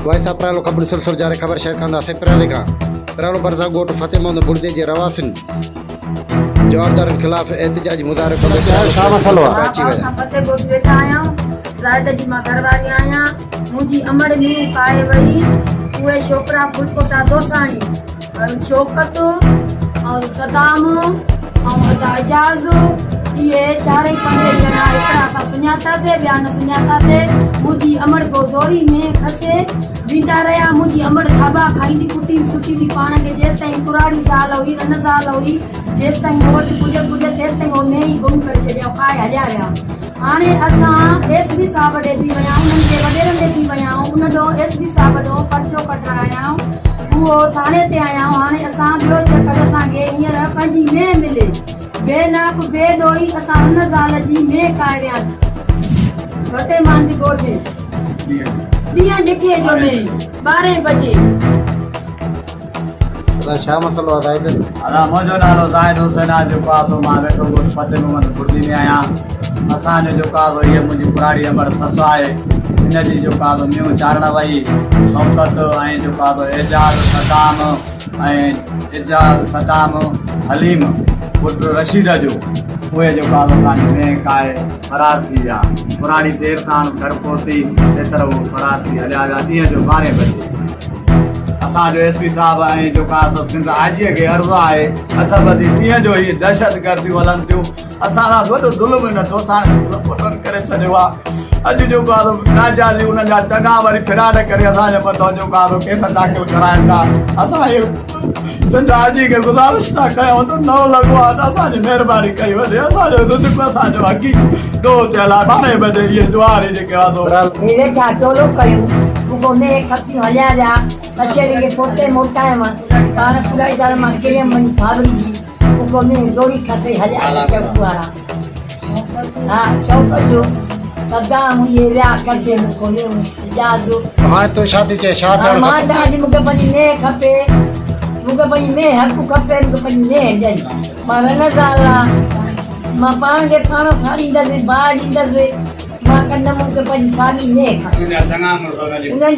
Voice of پرالو خبرون سلسلو جاري خبر شيئر ڪنداسين پرالي کان پرالو ڀرسان ڳوٺ فتح محمد برزي جي رهواسين جوابدارن خلاف احتجاجي مظاهرو ڪندي پرالو پوليس دفتر مان پهچي ڀاء ويا. سان فتح ڳوٺ ويٺا آهيون زاهد جي مان گهر واري آهيان منهنجي امڙ مينهن پائي وئي اهي ڇوڪرا ڦلپوٽا دوساڻي ۽ شوڪت ۽ صدام ۽ ادا اعجاز اهي چارئي پنج ئي ڄڻا هڪڙا اسان سڃاتاسي ٻيا نه سڃاتاسي منهنجي امڙ ڪو زوري مينهن کسي ويندا رهيا منهنجي امڙ ٿاٻا کائيندي ڪٽيندي سٽيندي پاڻ کي جيستائين ڪراڙي زال هئي رن زال هئي جيستائين مون وٽ پڄ پڄ تيستائين هو مينهن ئي گم ڪري ڇڏيائون کائي هليا ويا. هاڻي اسان ايس بي صاحب ڏي ٿي ويا آهيون، انهن جي وڏيرن ڏي ٿي ويا آهيون، ان ڏون ايس بي صاحب ڏون پرچو ڪڍرايائون، اهو ٿاڻي تي آيائون، هاڻي اسان ٻيو چڪر اسان کي هينئر پنهنجي مينهن ملي، بي ناڪ بي ڏوهي اسان رن زال جي مينهن ڪاهي ويا فتح مانڌ ڳوٺ ڏينهن ڏٺي جو مينهن ٻارهين بجي. ادا ڇا مسئلو آ زاهد. ادا منهنجو نالو زاهد حسين آ جيڪو آ سو مان ويٺو ڳوٺ فتح محمد بڙدي ۾ آهيان اسان جو جيڪو آ سو هيء منهنجي پراڙي امڙ سس آهي ان جي جيڪو آ سو ميون چارڻ وئي شوڪت ۽ جيڪو آ سو اعجاز صدام ۽ اعجاز صدام حليم پٽ رشيد جو اهي جيڪو آ سو اسان جي مينهن کائي فرار ٿي ويا پراڙي دير ساڻ گهر پهتي تيتر هو فرار ٿي هليا ويا ڏينهن جو ٻارهين بجي. اسان جو ايس پي صاحب ۽ جيڪو آهي سو سنڌ آء جي کي عرض آهي هٿ ٻڌي ڏينهن جو هي دهشت گرديون هلن ٿيون اسان سان وڏو ظلم هن دوستاڻي پٽن ڪري ڇڏيو آهي اڄ جيڪو آهي سو ناجائزي انهن جا چڱا وري فراڊ ڪري اسان جي مٿان جيڪو آهي سو ڪيس داخل ڪرائن ٿا اسان هي سنڌ آء جي کي گذارش ٿا ڪيون ته نئون لڳو آهي ته اسان جي مهرباني ڪئي وڃي اسان جو رزق اسان جو حقي ڏوهه ٿيل آهي ٻارهين بجي اهي جواري جيڪي آهي سو هي ويٺا ٽولو ڪيون رڳو مينهن کسيون هليا ويا ڪچهري کي پوتي موٽايم پاڻ پڳائيدار مان ڪريم وڃي ڦاوڙي جي رڳو مينهن زوري کسي هليا ويا چوڪ وارا ها چوڪ جو صدام اهي ويا کسي مون کان مينهن اجاز هاڻي تون ڇا ٿي چئين ڇا ٿيڻ مان کپي؟ چوان ٿي مون کي پنهنجي مينهن کپي مون کي پنهنجي مينهن حق کپي مون کي پنهنجي مينهن ڏئي مان رن زال آ مان پاڻ کي پاڻ ساڙيندس باهه ڏيندس مان ڪندم مون کي پنهنجي ساڳي مينهن کپي انهن جا.